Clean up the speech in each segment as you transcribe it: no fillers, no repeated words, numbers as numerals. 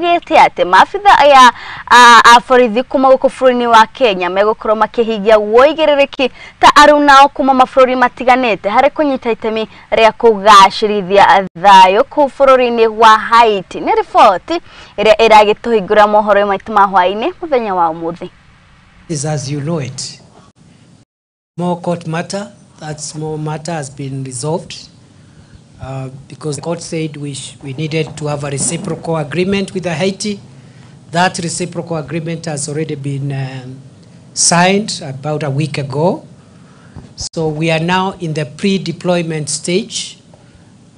augĩte atĩ maabitha aya a borithi kuma gũkũ bũrũri-inĩ wa Kenya megũkorwo makĩhingia woigĩrĩrĩki ta arunao kuma mabũrũri matiganĩte harĩ kũnyita itemi rĩa kũgacĩrithia thayũ kũu bũrũri-inĩ wa Haiti. Nĩ riboti ĩrĩa ĩragĩtũhingũra mohoro maitũ ma hwaĩ-inĩ mũthenya wa ũmũthĩ. Is as you know it. More court matter, that small matter has been resolved because the court said we needed to have a reciprocal agreement with the Haiti. That reciprocal agreement has already been signed about a week ago. So we are now in the pre-deployment stage.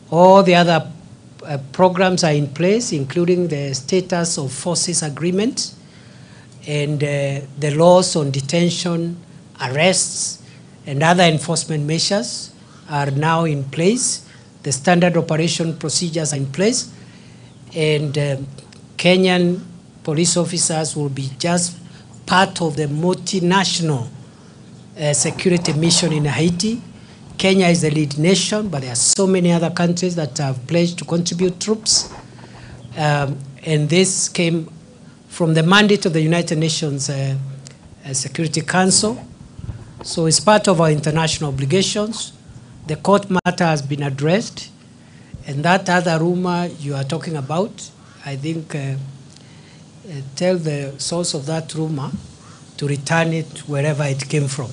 All the other programs are in place, including the status of forces agreement and the laws on detention, arrests, and other enforcement measures are now in place. The standard operation procedures are in place, and Kenyan police officers will be just part of the multinational security mission in Haiti. Kenya is the lead nation, but there are so many other countries that have pledged to contribute troops. And this came from the mandate of the United Nations Security Council. So it's part of our international obligations. The court matter has been addressed. And that other rumor you are talking about, I think tell the source of that rumor to return it wherever it came from.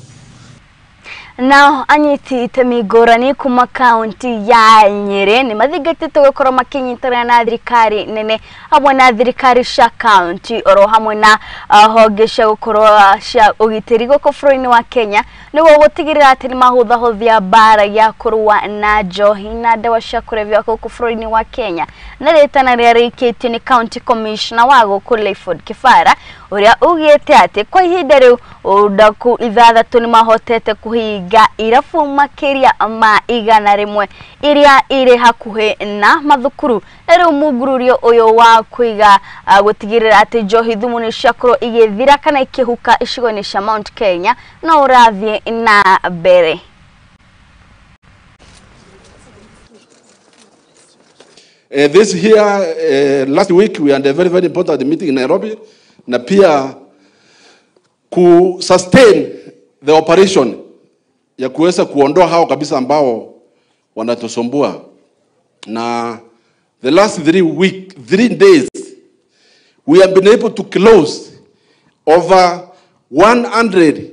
Nao anyiti itemi ngũrani kuma kaunti ya Nyeri nĩ mathingatĩtwo gũkorwo makĩnyitanĩra na thirikari nene hamwe na thirikari cia kaunti oro hamwe na honge cia gũkorwo cia ũgitĩri gũkũ bũrũri-inĩ wa Kenya nĩguo gũtigĩrĩra atĩ nĩ mahũthahũthia mbara ya kũrũa na njohi na ndawa cia kũrebia gũkũ bũrũri-inĩ wa Kenya. Na rĩtana rĩrĩa rĩikĩtio nĩ county commissioner wa gũkũ Layford Kibara ũrĩa ugĩte atĩ kwa ihinda rĩu ũndaku ithathatũ nĩ mahotete kũhinga irabu makĩria ma 100 iria irĩ hakuhĩ na mathukuru. Na rĩu mungururio ũyũ wa kũiga gũtigĩrĩra atĩ njohi thumu nĩ ciakorwo igĩthira kana ikĩhuka icigo-inĩ cia Mount Kenya no ũrathiĩ na mbere. This here last week we had a very, very important meeting in Nairobi na pia ku sustain the operation ya kuweza kuondoa hao kabisa ambao wanatusumbua. Na the last 3 days we have been able to close over 100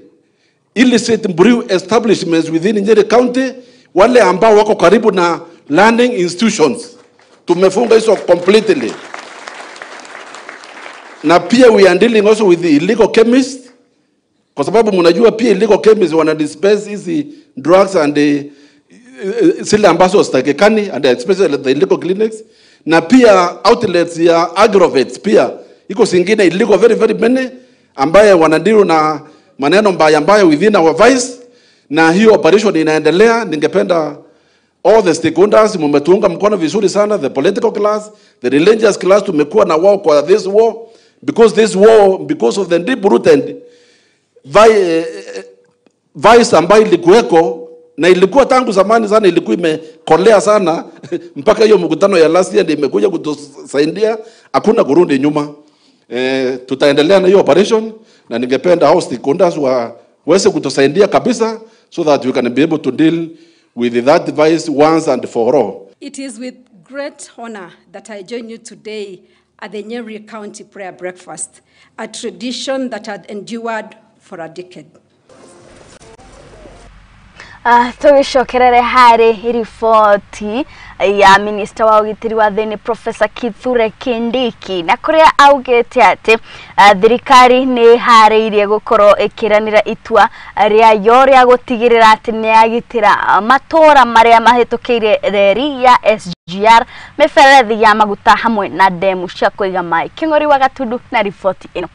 illicit brew establishments within Nyeri County, wale ambao wako karibu na learning institutions. Tumefunga hizo completely. Na pia we are dealing also with the illegal chemists, kwa sababu mnajua pia illegal chemists wana dispense hizi drugs and the zile ambazo hazitakikani, and especially the illegal clinics. Na pia outlets ya agrovets pia iko zingine illegal very, very many ambaye wanadeal na maneno mbaya mbaya within our vice, na hiyo operation inaendelea. Ningependa all the stakeholders mmetuunga mkono vizuri sana, the political class, the religious class, tumekuwa na wao kwa this war, because this war, because of the deep rooted vice ambayo ilikuweko na ilikuwa tangu zamani sana, ilikuwa imekolea sana mpaka hiyo mkutano ya last year ndio imekuja kutusaidia, hakuna kurudi nyuma. Tutaendelea na hiyo operation, na ningependa hao stakeholders waweze kutusaidia kabisa so that we can be able to deal with that device once and for all. It is with great honor that I join you today at the Nyeri County Prayer Breakfast, a tradition that had endured for a decade. Tũgĩcokerere harĩ riboti ya minista wa ũgitĩri wa thĩinĩ Professor Kithure Kindiki, na kũrĩa augĩte atĩ thirikari nĩ ĩharĩirie gũkorwo ĩkĩranĩra itua rĩayo rĩa gũtigĩrĩra atĩ nĩ yagitĩra matũũra marĩa mahĩtũkĩire reri ya SGR, mĩberethi ya maguta hamwe na demu cia kũiga maĩ. Kĩng'ori wa Gatundu na riboti ĩno.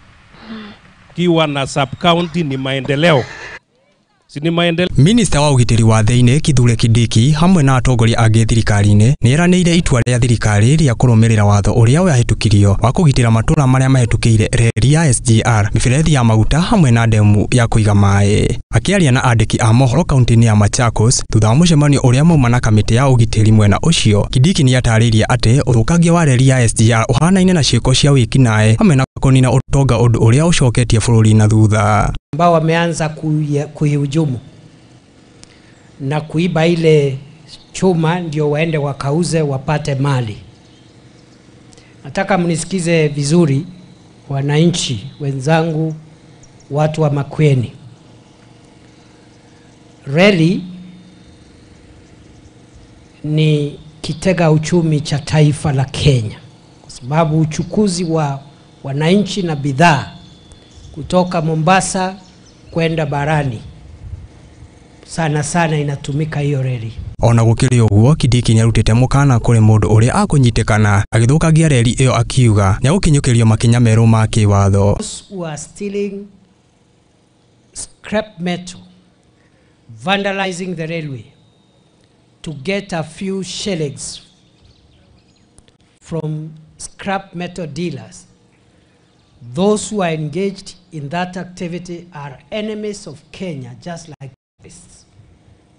Kiwa na sub county ni maendeleo. Si ni maendeleo. Minista wa ũgitĩri wa thĩinĩ Kithure Kindiki hamwe na atongoria angĩ thirikari-inĩ nĩeranĩire itua rĩa thirikari rĩa kũrũmĩrĩra watho ũrĩa wahĩtũkirio wa kũgitĩra matũra marĩa mahĩtũkĩire reri ya SGR, mĩberethi ya maguta hamwe na ndemu ya kũiga maĩ. Akĩaria na andĩki a mohoro kaunti-inĩ ya Machakos thutha wa mũcemanio ũrĩa mauma na kamĩtĩ ya ũgitĩri mwena ũcio, Kindiki nĩatarĩirie atĩ ũthũkangia wa reri ya SGR ũhanaine na ciĩko cia wĩkinaĩ hamwe na kũnina ũtonga, ũndũ ũrĩa ũcoketie bũrũri na thutha. Ambao wameanza kuihujumu na kuiba ile chuma ndio waende wakauze wapate mali. Nataka mnisikize vizuri wananchi wenzangu, watu wa Makueni. Reli ni kitega uchumi cha taifa la Kenya, kwa sababu uchukuzi wa wananchi na bidhaa kutoka Mombasa kwenda barani sana sana inatumika hiyo reli. Ona gũkĩrĩ ũguo, Kindiki nĩarutĩte mũkana kũrĩ mũndũ ũrĩa akũnyitĩkana agĩthũkangia reri ĩyo, akiuga nĩegũkinyũkĩrio makinya merũ ma kĩwatho. Those who are stealing scrap metal, vandalizing the railway to get a few shillings from scrap metal dealers, those who are engaged in that activity are enemies of Kenya, just like terrorists,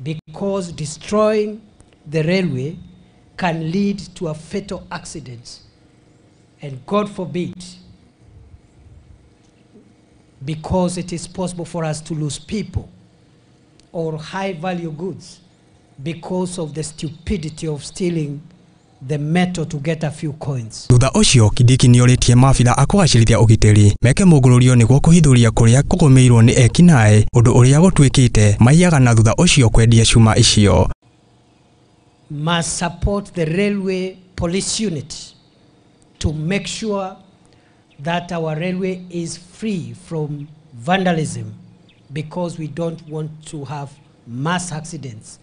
because destroying the railway can lead to a fatal accident, and God forbid, because it is possible for us to lose people or high-value goods because of the stupidity of stealing the metal to get a few coins. Thutha ũcio Kindiki nĩorĩtie maabitha a kũgacĩrithia ũgitĩri meke mũgũrũrio nĩguo kũhithũria kũrĩa kũgũmĩirwo nĩ ekinaĩ, ũndũ ũrĩa gũtuĩkĩte maiyaga na thutha ũcio kwendia cuma icio. Must support the railway police unit to make sure that our railway is free from vandalism, because we don't want to have mass accidents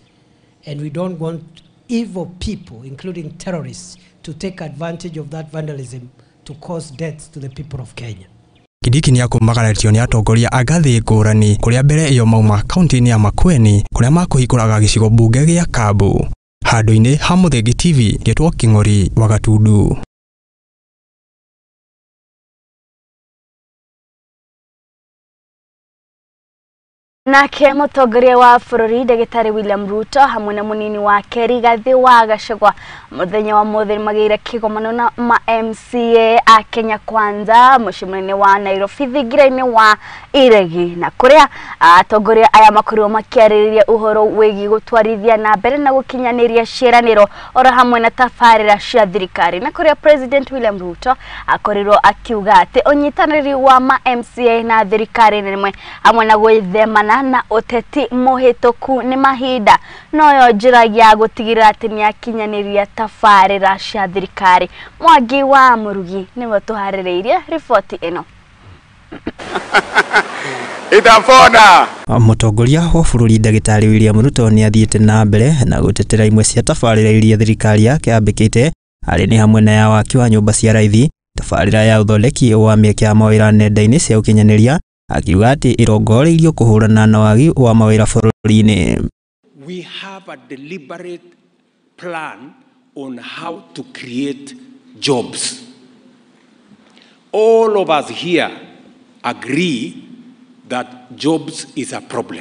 and we don't want evil people, including terrorists, to take advantage of that vandalism to cause deaths to the people of Kenya. Kindiki nĩakũmagaratio nĩ atongoria a ngathĩ ngũrani kũrĩa mbere ĩyo mauma kaunti-inĩ ya Makueni kũrĩa makũhingũraga gĩcigo mbunge gĩa Kambu. Handũ-inĩ ha Mũthingi TV, ngetwo King'ori wa Gatundu. Nake mũtongoria wa bũrũri Ndagĩtarĩ William Ruto hamwe na mũnini wake Rigathĩ wa Gachagua mũthenya wa mũthĩ magĩire kĩgomano na ma MCA a Kenya Kwanza mũciĩ mũnene wa Nairobi thingira-inĩ wa Iregi, na kũrĩa atongoria aya makorirwo makĩarĩrĩria ũhoro wĩgiĩ gũtwarithia na mbere na gũkinyanĩria ciĩranĩro oro hamwe na tabarĩra cia thirikari, na kũrĩa President William Ruto akorirwo akiuga atĩ ũnyitanĩri wa ma MCA na thirikari nĩ hamwe na gwĩthemana na ũteti mũhĩtũku nĩ mahinda noyo njĩra ya gũtigĩrĩra atĩ nĩakinyanĩria tabarĩra cia thirikari. Mwangi wa Mũrugi nĩwe tũharĩrĩirie riboti ĩno. Itafona. Mũtongoria wa bũrũri Ndagĩtarĩ William Ruto nĩathiĩte na mbere na gũtetera imwe cia tabarĩra iria thirikari yake yambĩkĩte, arĩ nĩ hamwe na ya waki wa nyũmba cia raithi, tabarĩra ya ũthondeki wa mĩeke ya mawĩra nenda-inĩ cia ũkinyanĩria, akiuga atĩ ĩrongoreirio kũhũrana na wagi wa mawĩra bũrũri-inĩ. We have a deliberate plan on how to create jobs. All of us here agree that jobs is a problem.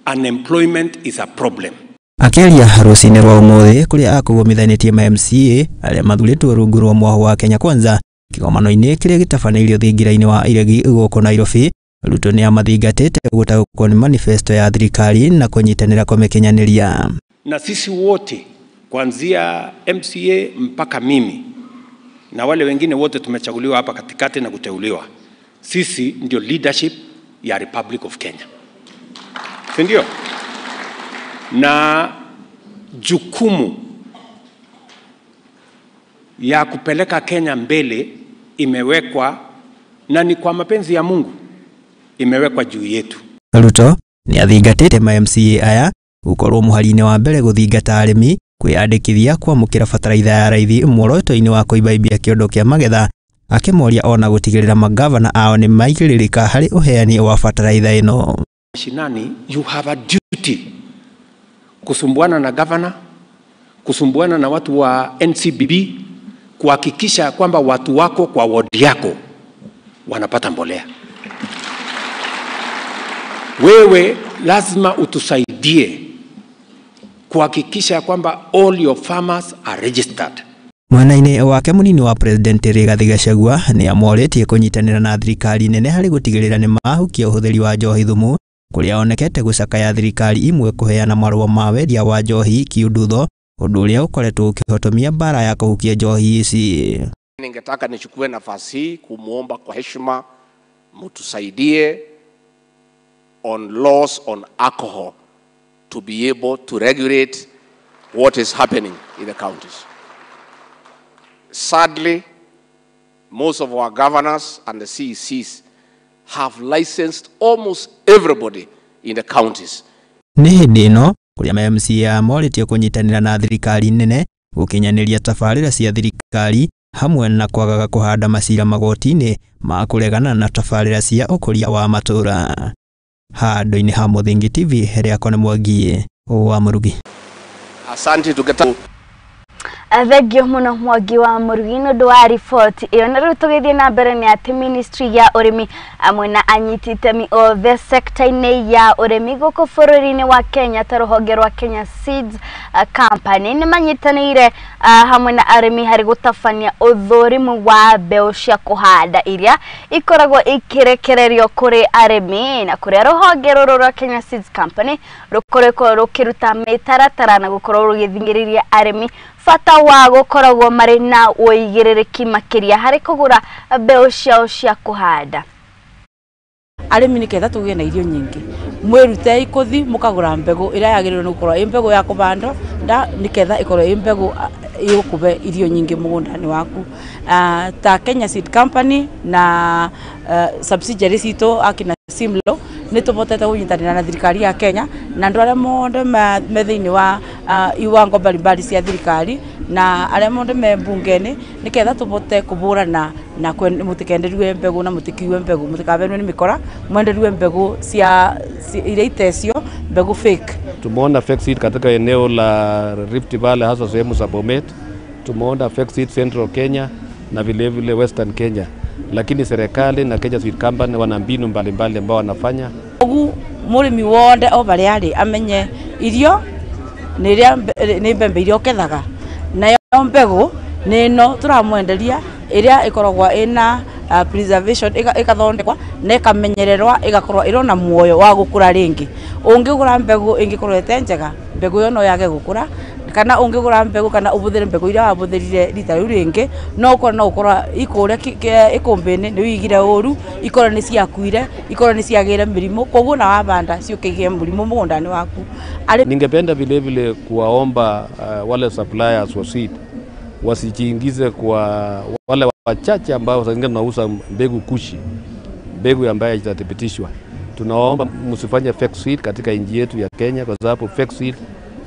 Unemployment is a problem. Akĩaria rũcinĩ rwa ũmũthĩ kũrĩa akũgomithanĩtie ma MCA arĩa mathurĩtwo rungu rwa mwahũ wa Kenya Kwanza kĩgomano-inĩ kĩrĩa gĩtabanĩirio thingira-inĩ wa Iregi gũkũ Nairobi, Ruto nĩamathingatĩte gũtaũkwo nĩ manifesto ya thirikari na kũnyitanĩra kũmĩkinyanĩria. Na sisi wote kuanzia MCA mpaka mimi na wale wengine wote tumechaguliwa hapa katikati na kuteuliwa, sisi ndio leadership ya Republic of Kenya, si ndio? Na jukumu ya kupeleka Kenya mbele imewekwa, na ni kwa mapenzi ya Mungu, imewekwa juu yetu. Ruto nĩathingatĩte ma MCA aya gũkorwo mũhari-inĩ wa mbere gũthingata arĩmi kwĩyandĩkithia kwamũkĩra bataraitha ya raithi muoroto-inĩ wa kũimbaimbia kĩondo kĩa magetha, akĩmoria ona gũtigĩrĩra magavana ao nĩ maigĩrĩrĩka harĩ ũheani wa bataraitha ĩno. Mashinani, you have a duty kusumbuana na governor, kusumbuana na watu wa NCBB, kuhakikisha kwamba watu wako kwa ward yako wanapata mbolea. Wewe lazima utusaidie kuhakikisha kwamba all your farmers are registered. Mwena-inĩ wake mũnini wa President Rigathi Gachagua nĩ amorĩtie kũnyitanĩra na thirikari nene harĩ gũtigĩrĩra nĩ mahukia ũhũthĩri wa njohi thumu kũrĩa onekete gũcakaya thirikari imwe kũheana marũa ma wendia wa njohi kiundutho, ũndũ ũrĩa ũkoretwo ũkĩhotomia mbara ya kũhukia njohi ici. Ningetaka nichukue nafasi hii kumuomba kwa heshima mtusaidie on laws on alcohol to be able to regulate what is happening in the counties. Sadly, most of our governors and the CECs have licensed almost everybody in the counties. Nĩ hĩndĩ ĩno kũrĩa MCA morĩtio kũnyitanĩra na thirikari nene gũkinyanĩria tabarĩra cia thirikari hamwe na kwagaga kũhanda macira magoti-inĩ ma kũregana na tabarĩra cia ũkũria wa matũũra. Handũ-inĩ ha Mũthingi TV, rĩakwa nĩ Mwangi wa Mũrugi. Asante tuketa. Thengio muno Mwangi wa Mũrugi nĩ ũndũ wa riboti ĩyo. Na rĩu tũgĩthiĩ na mbere nĩ atĩ ministry ya ũrĩmi hamwe na anyiti itemi othe sekta-inĩ ya ũrĩmi gũkũ bũrũri-inĩ wa Kenya ta rũhonge rwa Kenya Seeds Company nĩ manyitanĩire hamwe na arĩmi harĩ gũtabania ũthũrimu wa mbeũ cia kũhanda iria ikoragwo ikĩrekererio kũrĩ arĩmi, na kũrĩa rũhonge rũrũ rwa Kenya Seeds Company rũkoretwo rũkĩruta mĩtaratara na gũkorwo rũgĩthing'ĩrĩria arĩmi bata wa gũkoragwo marĩ na ũigĩrĩrĩki makĩria harĩ kũgũra mbeũ ciao cia kũhanda. Arĩmi nĩ ketha tũgĩe na irio nyingĩ, mwĩrutei kũthi mũkagũra mbegũ ĩrĩa yagĩrĩirwo nĩ gũkorwo ĩ mbegũ ya kũbandwo nda nĩ ketha ĩkorwo ĩ mbegũ ĩgũkũhe irio nyingĩ mũgũnda-inĩ waku. Ta Kenya Seed Company na subsidiary citũ akina Simlo nĩ tũbotete kũnyitanĩra na thirikari ya Kenya na andũ arĩa mothe me thĩinĩ wa iwango mbalimbali cia thirikari na arĩa mothe me mbunge-inĩ nĩ ketha tũbote kũbũrana na mũtikenderue mbegũ na mũtikiue mbegũ, mũtikabenwe nĩ mĩkora, mwenderue mbegũ cia iria itecio mbegũ fake. Tumeona fake seed katika eneo la Rift Valley, hasa sehemu za Bomet. Tumeona fake seed Central Kenya na vile vile Western Kenya, lakini serikali na Kenya Seed Company wana mbinu mbalimbali ambao wanafanya. Ogu mũrĩmi wothe o harĩa arĩ amenye irio nĩ mbembe iria ũkethaga, nayo mbegũ nĩ ĩno tũramwenderia ĩrĩa ĩkoragwo ĩna preservation ĩgathondekwa na ĩkamenyererwa ĩgakorwo ĩrĩ na muoyo wa gũkũra rĩngĩ. Ũngĩgũra mbegũ ĩngĩkorwo ĩte njega, mbegũ ĩyo no yage gũkũra, kana ũngĩgũra mbegũ kana ũbũthĩre mbegũ iria wabũthĩrire rita rĩu rĩngĩ no ũkorwo ikũrĩa ĩkũmbĩ-inĩ nĩ wĩigire ũru, ikorwo nĩ ciakuire, ikorwo nĩ ciagĩire mĩrimũ, koguo na wabanda ciũkĩgĩe mũrimũ mũgũnda-inĩ waku. Ningependa vile vile kuwaomba wale suppliers wa seed wasijiingize kwa wale wachache ambao saa zingine tunauza mbegu kushi, mbegu ambayo haijathibitiswa. Tunaomba msifanye fake seed katika nchi yetu ya Kenya, kwa sababu fake seed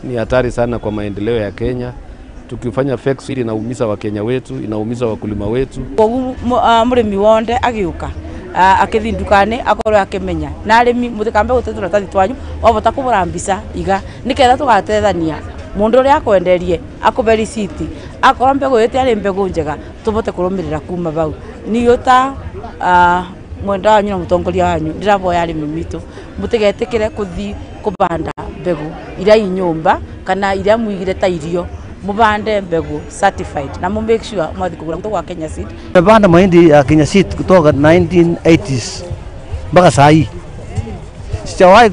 ni hatari sana kwa maendeleo ya Kenya. Tukifanya fake seed inaumiza Wakenya wetu, inaumiza wakulima wetu. Koguo mũrĩmi wothe agĩũka akĩthi nduka-inĩ akorwo akĩmenya, na arĩmi mũtikambe gũte tũratathi twanyu, wabota kũgũra mbica iga nĩketha tũgatethania mũndũ ũrĩa akwenderie akũbe risiti, akorwo mbegũ ĩyo ĩtiarĩ mbegũ njega tũbote kũrũmĩrĩra kuma bau. Niĩ ta mwenda wanyu na mũtongoria wanyu ndĩraboya arĩmi mitũ mũtigetĩkĩre kũthi kũbanda mbegũ iria i nyũmba kana iria mwigire ta irio, mubande mbegu certified na mu make sure mwathi kugura kutoka kwa Kenya Seed. Tumepanda mahindi ya Kenya Seed kutoka 1980s mpaka saa hii, sijawahi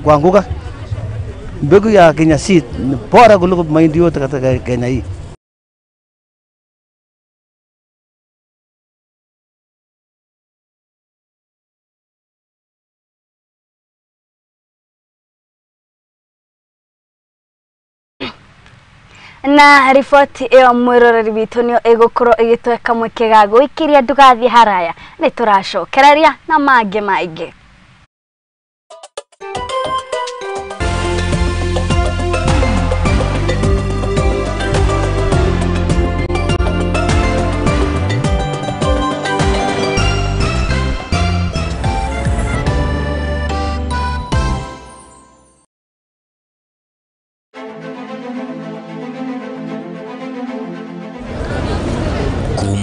kuanguka. Mbegu ya Kenya Seed ni bora kuliko mahindi yote katika Kenya hii. Na riboti ĩyo mwĩroreri witũ nĩyo ĩgũkorwo ĩgĩtweka mweke ga gũikĩria ndũgathiĩ haraya, nĩ tũracokereria na mangĩ maingĩ.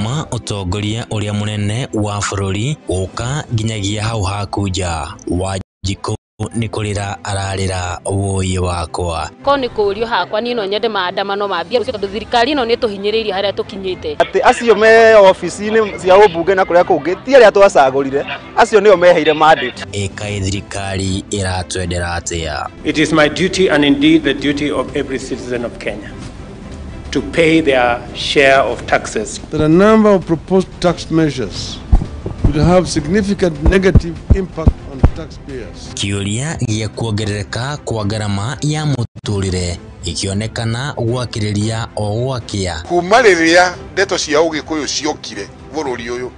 Kuma ũtongoria ũrĩa mũnene wa bũrũri gũka nginyagia hau haku nja Wanjikũ nĩ kũrĩra ararĩra wũi wakwa. Ko nĩ kũũrio hakwa niĩ no nyende maandamano mambie tondũ thirikari ĩno nĩ tũhinyĩrĩirie harĩa tũkinyĩte. Atĩ acio me ofici-inĩ cia ũmbunge na kũrĩa kũngĩ ti arĩa twacagũrire, acio nĩo meheire mandate. Ĩkaĩ thirikari ĩratwendera atĩa? It is my duty and indeed the duty of every citizen of Kenya to pay their share of taxes. That a number of proposed tax measures will have significant negative impact on taxpayers. Kĩũria gĩa kuongerereka kwa ngarama ya mũtũrĩre ikĩonekana gwakĩrĩria o gwakĩa. Kuma rĩrĩa ndeto cia ũgĩkũyũ ciokire bũrũri ũyũ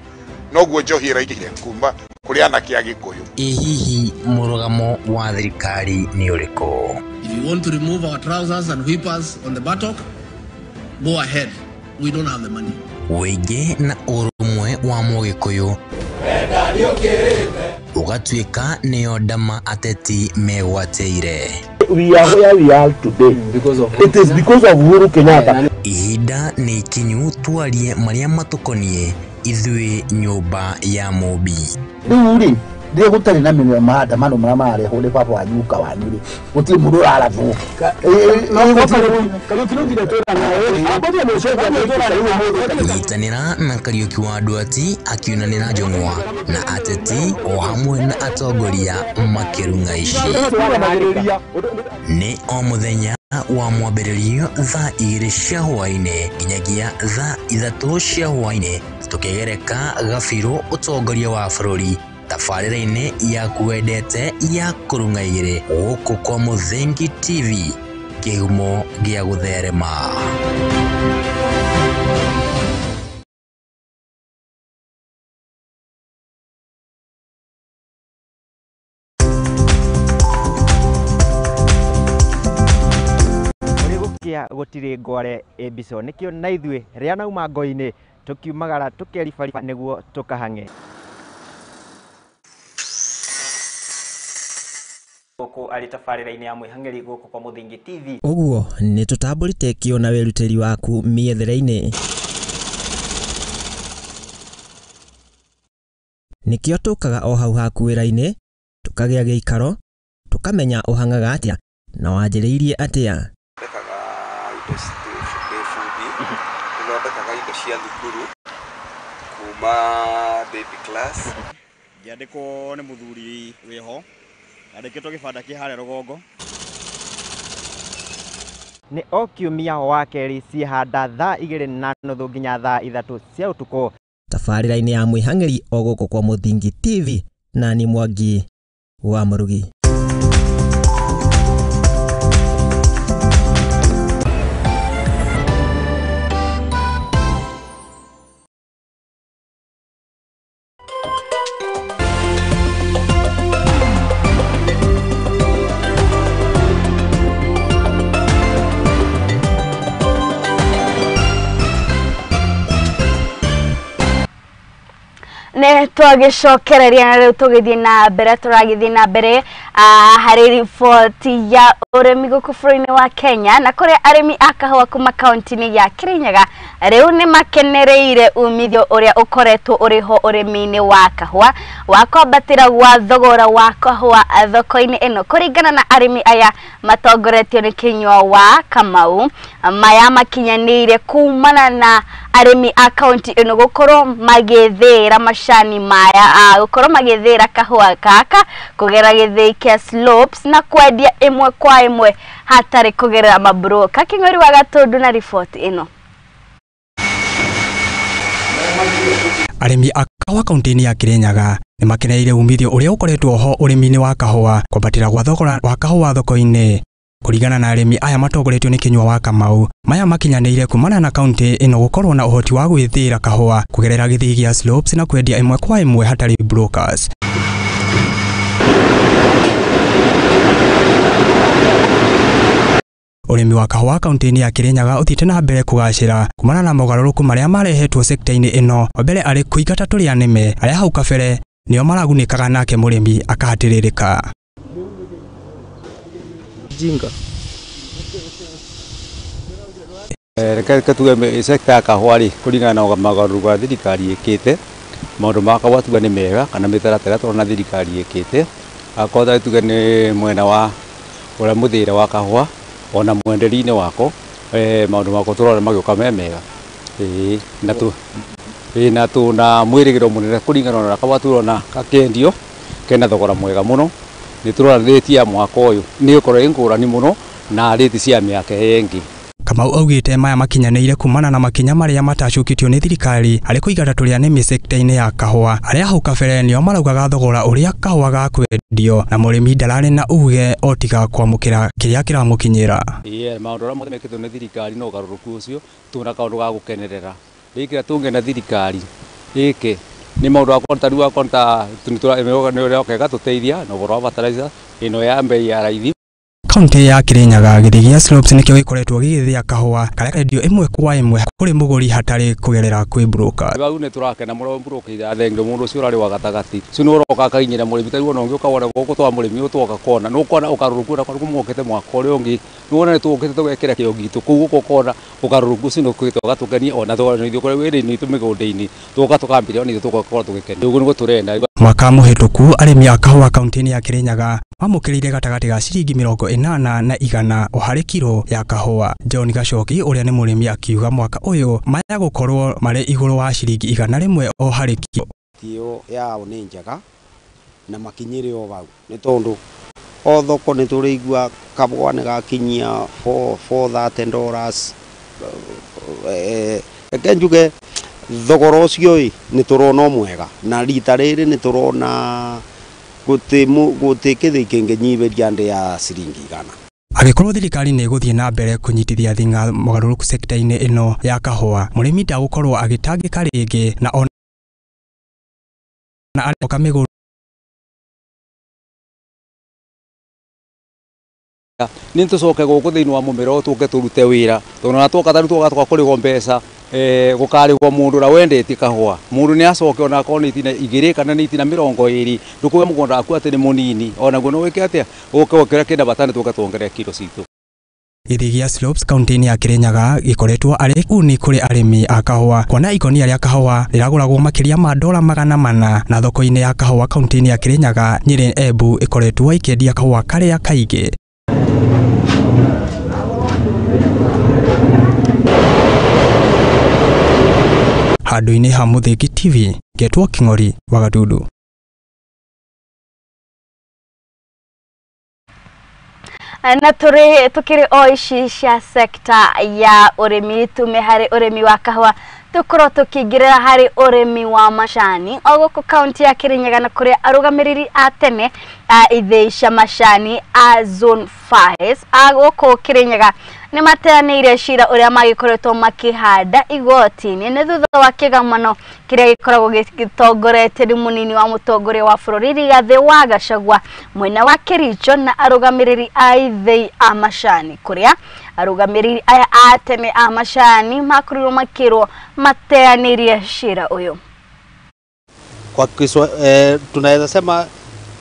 noguo njohi ĩraingĩhire kuma kũrĩ anake a Gĩkũyũ. Ĩ hihi mũrũgamo wa thirikari nĩ ũrĩkũ? If you want to remove our trousers and whip us on the buttock, go ahead. We don't have the money. Wĩingĩ na ũrũmwe wa mũgĩkũyũ ũgatuĩka nĩyo ndama ateti megwatĩire. We are where we are today because of it is because of Uhuru Kenyatta. Ihinda nĩ ikinyu twarie marĩa matũkoniĩ ithuĩ nyũmba ya Mũmbi. Rĩu rĩ rĩrĩa gũtarĩ na maandamano marĩa mararehwo nĩ baba wanyu guka wanyu rĩ gũtirĩ mũndũ ũrarathwo. Nyitanĩra na Kariũki wa Nduati akiunanĩra njũng'wa na ateti o hamwe na atongoria makĩrung'a ici. Nĩ o mũthenya wa mwambĩrĩrio thaa 2 cia hwaĩ-inĩ nginyagia thaa 3 cia hwaĩ-inĩ tũkĩgereka gabirũ ũtongoria wa bũrũri tabarĩra-inĩ yaku wendete ya kũrung'a igĩrĩ gũkũ kwa Mũthingi TV kĩhumo gĩa gũtherema. Gũtirĩ ngware ĩmbico nĩkĩo na ithuĩ rĩa nauma ngo-inĩ tũkiumagara tũkeribariba nĩguo tũkahang'e. Gũkũ arĩ tabarĩra-inĩ ya mwĩhang'eri gũkũ kwa Mũthingi TV. Ũguo nĩ tũtambũrĩte kĩo na wĩrutĩri waku mĩethere-inĩ. Nĩkĩo tũkaga o hau haku wĩra-inĩ, tũkagĩa gĩikaro, tũkamenya ũhang'aga atĩa na wanjĩrĩirie atĩa. Thondekaga indo cia thukuru kuma baby class. Ngĩandĩkwo nĩ mũthuri wĩho andĩkĩtwo gĩbanda kĩ harĩa rũgongo. Nĩ o kiumia wa kerĩ ciĩhanda thaa 2:30 nginya thaa 3 cia ũtukũ. Tabarĩra-inĩ ya mwĩhang'eri o gũkũ kwa Mũthingi TV na ni Mwangi wa Mũrugi. Nĩ twagĩcokereria na rĩu tũgĩthiĩ na mbere tũragĩthiĩ na mbere harĩ riboti ya ũrĩmi gũkũ bũrũri-inĩ wa Kenya na kũrĩa arĩmi a kahũa kuma kaunti-inĩ ya Kirinyaga rĩu nĩ makenereire umithio ũrĩa ũkoretwo ũrĩho ũrĩmi-inĩ wa kahũa wa kwambatĩra gwa thogora wa kahũa thoko-inĩ ĩno kũringana na arĩmi aya matongoretio nĩ Kinyua wa Kamau. Maya makinyanĩire kumana na arĩmi a kaunti ĩno gũkorwo magĩthĩra macani maya gũkorwo magĩthĩra kahũa gaka kũgera gĩthĩi kĩa Slopes na kwendia ĩmwe kwa ĩmwe hatarĩ kũgerera mabroka. Kĩng'ori wa Gatũndũ na riboti ĩno. Arĩmi a kahũa kaunti-inĩ ya Kirinyaga nĩ makenereire umithio ũrĩa ũkoretwo ho ũrĩmi-inĩ wa kahũa kwambatĩra gwa thogora wa kahũa thoko-inĩ. Kũringana na arĩmi aya matongoretio nĩ Kinyua wa Kamau, maya makinyanĩire kumana na kaunti ĩno gũkorwo na ũhoti wa gwĩthĩra kahũa kũgerera gĩthĩi gĩa Slopes na kwendia ĩmwe kwa ĩmwe hatarĩ brokers. Ũrĩmi wa kahũa kaunti-inĩ ya Kirinyaga ũthiĩte na mbere kũgacĩra kumana na mogarũrũku marĩa marehetwo sekta-inĩ ĩno. Wa mbere arĩ kũingata tũrĩa nĩme arĩa hau kabere nĩo maragunĩkaga nake mũrĩmi akahatĩrĩrĩka. Jinga. Reke tuge sector ya kahũa rĩ, kũringana na mogarũrũku marĩa thirikari ĩkĩte, maũndũ ma kahũa tuge nĩ mega kana mĩtaratara tũrona thirikari ĩkĩte, akorwo ta tuge nĩ mwena wa ũrĩa mũthĩre wa kahũa ona mwenderie-inĩ wako, maũndũ mako tũrona magĩũka me mega. Ĩĩ na tu ĩĩ na tuna mwĩrĩgĩrĩro mũnene kũringana na kahũa tũrona gakĩendio kena thogora mwega mũno. Nĩ tũrona rĩti ya mwaka ũyũ nĩ ĩgũkorwo ĩ ngũrani mũno na rĩti cia mĩaka ĩyo ĩngĩ. Kamau augĩte maya makinyanĩire kumana na makinya marĩa matacũkĩtio nĩ thirikari harĩ kũigata tũrĩa nĩmĩ sekta-inĩ ya kahũa arĩa hau kabere nĩo maraugaga thogora ũrĩa kahũa gakwendio na mũrĩmi ndararĩ na uge o tiga kwamũkĩra kĩrĩa kĩramũkinyĩra. Ĩĩ maũndũ marĩa mothe mekĩtwo nĩ thirikari no ũgarũrũku ũcio tuna kaũndũ ga gũkenerera. Rĩngĩ tũngĩenda thirikari ĩke nĩ maũndũ akwa ta rĩu akwa ta nĩ ũrĩa ĩgatũteithia na ũhoro wa fertilizer ĩno ya mbei ya raithi. Kaunti ya Kirinyaga gĩthĩi gĩa Slopes nĩkĩo gĩkoretwo gĩgĩthĩa kahũa karĩa karendio ĩmwe kwa ĩmwe kũrĩ mũgũri hatarĩ kũgerera kwĩ broker. Rĩu nĩ tũrakena mũno broker irathengio mũndũ ũcio ũrarĩ wa gatagatĩ ũcio nĩ ũroka akakinyĩra mũrĩmi ta rĩu ona ũngĩ ũkawona gũkũ twa mũrĩmi ũyũ twoka kona nĩ ũkona ũgarũrũku ona kũrĩ mokĩte mwaka ũrĩa ũngĩ nĩ wona nĩ tũkĩte tũgekĩra kĩo gitũ kũu gũkũ ũkona ũgarũrũku ũcio nĩ ũkĩte ũgatũkenia ona thogora nĩ ithuĩ kũrĩa wĩra-inĩ witũ mĩgũnda-inĩ tũgoka tũkambĩrĩria ona ithuĩ tũgakorwo tũgĩkena ũguo nĩguo tũrenda. Mwaka mũhĩtũku arĩmi a kahũa kaunti-inĩ ya Kirinyaga mamũkĩrire gatagatĩ ga ciringi 80 na 100 o harĩ kiro ya kahũa. John Gacoki ũrĩa nĩ mũrĩmi akiuga mwaka ũyũ maya gũkorwo marĩ igũrũ wa ciringi 100 o harĩ kiro. Ĩyo yao nĩ njega na makinyĩre o hau nĩ tondũ o thoko nĩ tũrĩigua kahũa nĩ gakinyia $430. Reke njuge thogora ũcio ĩ nĩ tũrona mwega na rita rĩrĩ nĩ tũrona gũtĩ kĩthĩi kĩngĩnyihĩria ndĩ ya ciringi 100. Angĩkorwo thirikari nĩ ĩgũthiĩ na mbere kũnyitithia thing'a mogarũrũku sekta-inĩ ĩno ya kahũa, mũrĩmi ndagũkorwo agĩtangĩka rĩngĩ na ona arĩoka mĩgũnda. Nĩ tũcoke gũkũ thĩinĩ wa mũmera ũyũ tũke tũrute wĩra tondũ ona twoka ta rĩu twoka tũgakũrĩhwo mbeca gũkarĩhwo mũndũ ũrĩa wendetie kahũa mũndũ nĩ acoke ona akorwo nĩ itina 2 kana nĩ itina 20 ndũkuga mũgũnda waku atĩ nĩ mũnini onaguo no wĩke atĩa ũke wongerere kĩndũ batani tũke tuongerere kiro citũ. Gĩthĩi gĩa Slopes kaunti-inĩ ya Kirinyaga gĩkoretwo arĩ uni kũrĩ arĩmi a kahũa kuona ikonia rĩa kahũa rĩragũragwo makĩria ma dola 400 na thoko-inĩ ya kahũa kaunti-inĩ ya Kirinyaga, Nyeri, Embu ĩkoretwo ĩkĩendia kahũa karĩa kaingĩ. Handũ-inĩ ha Mũthĩgi TV, ngetwo Kĩng'ori wa Gatundu. Na tukiri o ici cia sekta ya ũrĩmi tume harĩ ũrĩmi wa kahũa tukorwo tukĩingĩrĩra harĩ ũrĩmi wa macani o gũkũ kaunti ya Kirinyaga na kũrĩa arũgamĩrĩri a tene a ithĩi cia macani a Zone 5 a gũkũ Kirinyaga nĩ mateanĩire cira ũrĩa magĩkoretwo makĩhanda igoti-inĩ nĩ thutha wa kĩgomano kĩrĩa gĩkoragwo gĩtongoretie nĩ mũnini wa mũtongoria wa bũrũri Rigathĩ wa Gachagua mwena wa Kericho na arũgamĩrĩri a ithĩi a macani kũrĩa arũgamĩrĩri aya a tene a macani makorirwo makĩrwo mateanĩrie cira ũyũ. Kwa tunaweza sema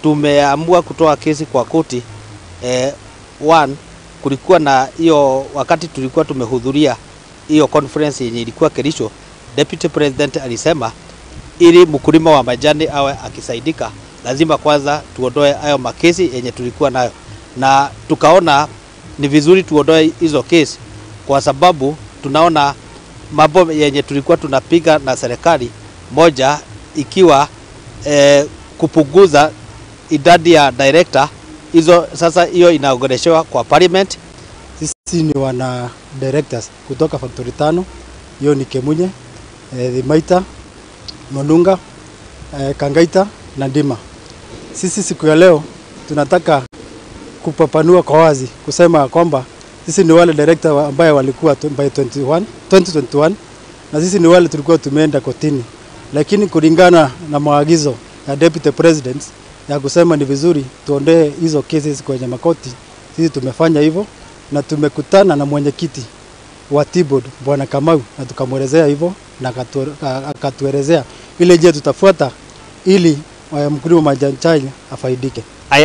tumeamua kutoa kesi kwa koti. One, kulikuwa na hiyo wakati tulikuwa tumehudhuria hiyo conference yenye ilikuwa Kericho, Deputy President alisema ili mkulima wa majani awe akisaidika lazima kwanza tuondoe hayo makesi yenye tulikuwa nayo, na tukaona ni vizuri tuondoe hizo kesi kwa sababu tunaona mambo yenye tulikuwa tunapiga na serikali, moja ikiwa kupunguza idadi ya director hizo, sasa hiyo inaongeleshwa kwa parliament. Sisi ni wana directors kutoka factory 5, hiyo ni Kemunye, Thimaita, Monunga, Kangaita na Ndima. Sisi siku ya leo tunataka kupapanua kwa wazi kusema kwamba sisi ni wale director ambaye walikuwa by 2021 na sisi ni wale tulikuwa tumeenda kotini, lakini kulingana na maagizo ya Deputy President ya kusema ni vizuri tuondoe hizo cases kwenye makoti, sisi tumefanya hivyo na tumekutana na mwenyekiti wa Tea Board Bwana Kamau na tukamwelezea hivyo na akatuelezea ile njia tutafuata ili mkulima majani chai afaidike.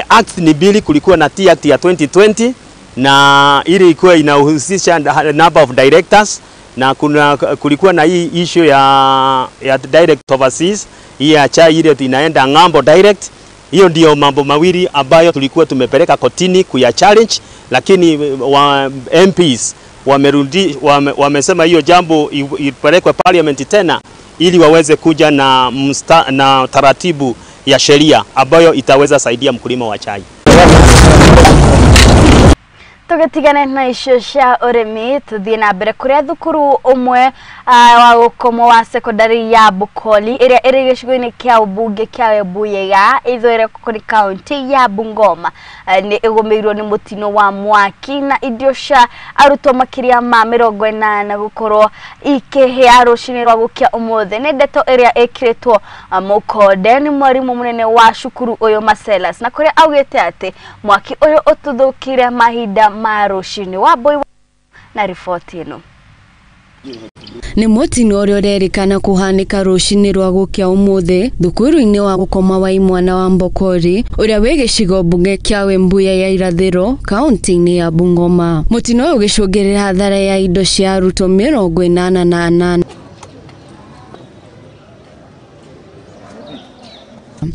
Act ni mbili, kulikuwa na Tea Act ya 2020 na ili ilikuwa inahusisha number of directors, na kulikuwa na hii issue ya direct overseas, hii ya chai ile inaenda ng'ambo direct. Hiyo ndio mambo mawili ambayo tulikuwa tumepeleka kotini kuya challenge, lakini MPs wamesema hiyo jambo ipelekwe parliament tena ili waweze kuja na taratibu ya sheria ambayo itaweza saidia mkulima wa chai. Tugatigane na icio cia urimi tuthie na mbere kuria thukuru umwe wa gukomo wa sekondari ya Bukoli iria iri gicigo-ini kia ubunge kia Webuye ithwere kuri kaunti ya Bungoma ni igumiirwo ni mutino wa mwaki na indo cia arutwo makiria ma 80 gukorwo ikihia rucini rwa gukia umuthi. Ni ndeto iria ikiritwo mukonde ni mwarimu munene wa cukuru uyu Marcellus, na kuria augite ati mwaki uyu ututhukire mahinda marucini wa boy na riboti ino. Ni mutino uria urerikana kuhanika rucini rwa gukia umuthi thukuru-ini wa gukoma wa imwana wa Mbokori uria wi gicigo mbunge kia Webuye ya irathiro kaunti-ini ya Bungoma. Mutino uyu ugicungirira hathara ya indo cia arutwo 88.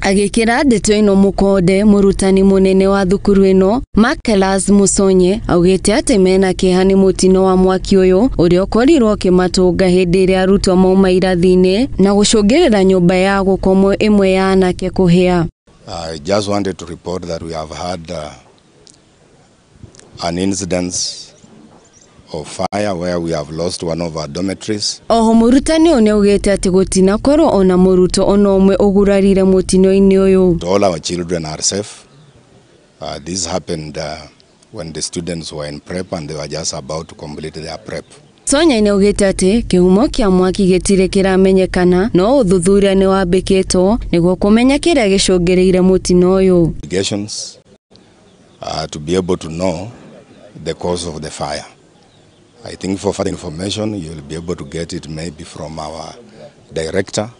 Agikira ndeto ino mukonde, murutani munene wa thukuru ino Marcellus Musonye augite ati mena kieha ni mutino wa mwaki uyu uria ukorirwo ukimatunga hindi iria arutwo mauma irathi-ini na gucungirira nyumba ya gukomwo imwe ya anake kuhia. I just wanted to report that we have had an incident of fire where we have lost one of our dormitories. Oho murutani uyu niaugite ati gutinakorwo ona murutwo ona umwe ugurarire mutino-ini uyu. All our children are safe. This happened when the students were in prep and they were just about to complete their prep. Sonya niaugite ati kihumo kia mwaki gitire kiramenyekana no uthuthuria ni wambikitwo niguo kumenya kiria gicungiriire mutino uyu. Investigations to be able to know the cause of the fire. I think for further information, you will be able to get it maybe from our director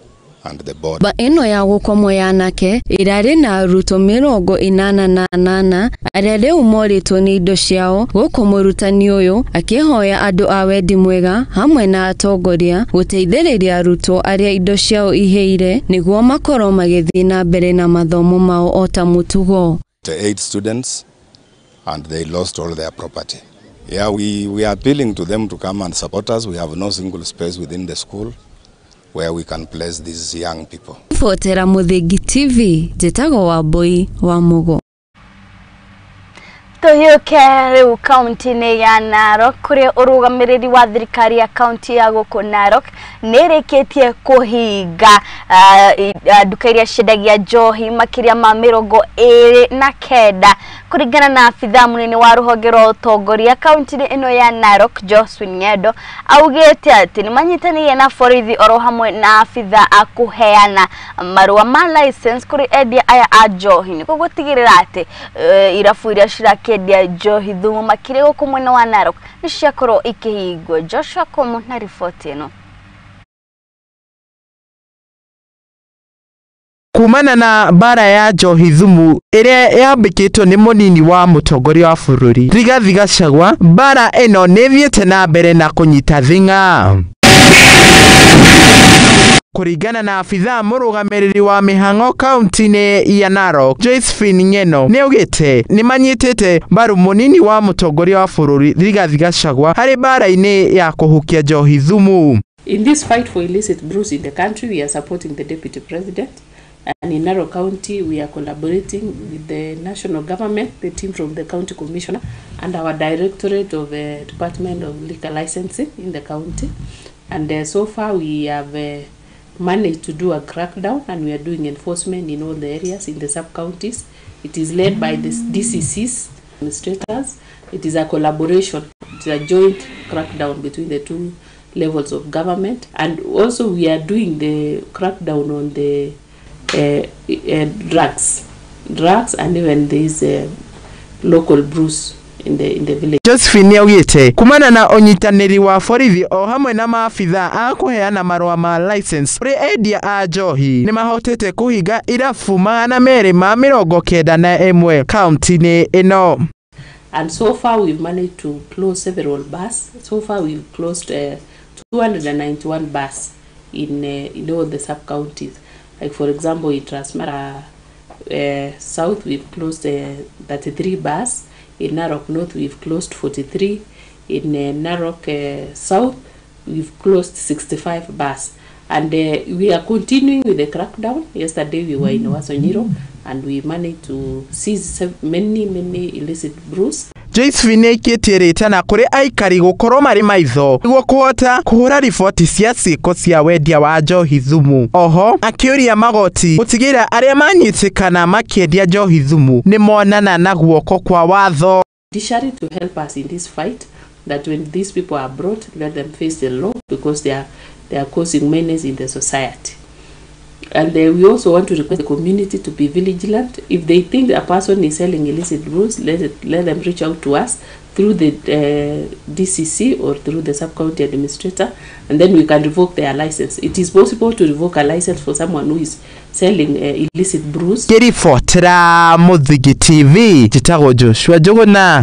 and the board. Ba ino ya gukomwo ya anake irari na arutwo 88 aria riu moritwo ni indo ciao, guku murutani uyu akihoya andu a wendi mwega hamwe na atongoria guteithiriria arutwo aria indo ciao iheire niguo makorwo magithii na mbere na mathomo mao ota mutugo. 8 students and they lost all their property. Yeah, we are appealing to them to come and support us. We have no single space within the school where we can place these young people. Fotera Muthingi TV, njitagwo Wambui wa Mugo. Tuhiuke riu kaunti-ini ya Narok kuria urugamiriri wa thirikari ya kaunti ya guku Narok nirikitie kuhinga nduka iria ciendagia njohi makiria ma 29 kuringana na abithaa munene wa ruhonge rwa utongoria kaunti-ini ino ya Narok Josephine Ng'endo augite ati ni manyitanĩire na borithi oro hamwe na abithaa a kuheana marũa ma license kuri endia aya a njohi nĩguo gũtigĩrĩra atĩ irabu iria cirakendia njohi thumu makĩria gũkũ mwena wa Narok nĩ ciakorwo ikĩhingwo. Joshua Komo na riboti ĩno. Kumana na bara ya njohi thumu ĩrĩa yambĩkĩtwo nĩ mũnini wa mũtongoria wa bũrũri Rigathi Gachagua, bara ĩno nĩ ĩthiĩte na mbere na kũnyita thing'a. Kũringana na abithaa mũrũgamĩrĩri wa mĩhang'o kaunti-inĩ ya Narok Josephine Ng'eno nĩaugĩte nĩmanyitĩte mbaru mũnini wa mũtongoria wa bũrũri Rigathi Gachagua harĩ bara-inĩ ya kũhukia njohi thumu. In this fight for illicit brews in the country, we are supporting the deputy president. And in Narok County, we are collaborating with the national government, the team from the county commissioner, and our directorate of the Department of Liquor Licensing in the county. And so far, we have managed to do a crackdown, and we are doing enforcement in all the areas, in the sub-counties. It is led by the DCCs, administrators. It is a collaboration. It's a joint crackdown between the two levels of government. And also, we are doing the crackdown on the drugs and even these local brews in the village. Josephine augite kumana na unyitanĩri wa borithi o hamwe na maabithaa a kũheana marũa ma license kũrĩ endia a njohi nĩmahotete kũhinga irabu 291 kaunti-inĩ ĩno. And so far we've managed to close several bars. So far we've closed 291 bars in all the sub-counties. Like for example, in Transmara South, we've closed 33 bars. In Narok North, we've closed 43. In Narok South, we've closed 65 bars. And we are continuing with the crackdown. Yesterday we were in Wasonyiro and we managed to seize many, many illicit brews. Josephine nĩaikĩtie rĩtana kũrĩ aikari gũkorwo marĩ maitho nĩguo kũhota kũhũra riboti cia ciĩko cia wendia wa njohi thumu. Oho akĩũria magoti gũtigĩrĩra arĩa manyitĩkana makĩendia njohi thumu nĩmonana na guoko kwa watho. Judiciary to help us in this fight, that when these people are brought, let them face the law, because they are causing menace in the society. And we also want to request the community to be vigilant. If they think a person is selling illicit brews, let them reach out to us through the DCC or through the sub-county administrator, and then we can revoke their license. It is possible to revoke a license for someone who is selling illicit brews. Ngĩribotera Mũthingi TV, njĩtagwo Joshua Njũgũna.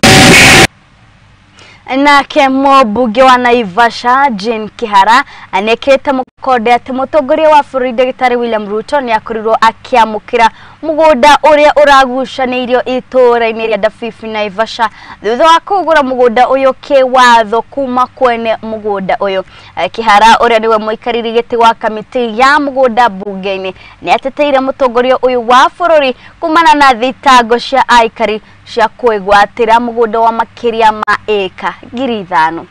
Nake mũmbunge wa Naivasha Jane Kihara anekĩrĩte mũkonde atĩ mũtongoria wa bũrũri ndagĩtarĩ William Ruto nĩ akorirwo akĩamũkĩra mũgũnda ũrĩa ũragucanĩirio itũũra-inĩ rĩa Ndabibi Naivasha thutha wa kũgũra mũgũnda ũyũ kĩwatho kuma kwene mũgũnda ũyũ. Kihara ũrĩa nĩwe mũikarĩri gĩtĩ wa kamĩtĩ ya mũgũnda mbunge-inĩ nĩ ateteire mũtongoria ũyũ wa bũrũri kumana na thitango cia aikari cia kwĩgwatĩra mũgũnda wa makĩria ma ĩka 5,000.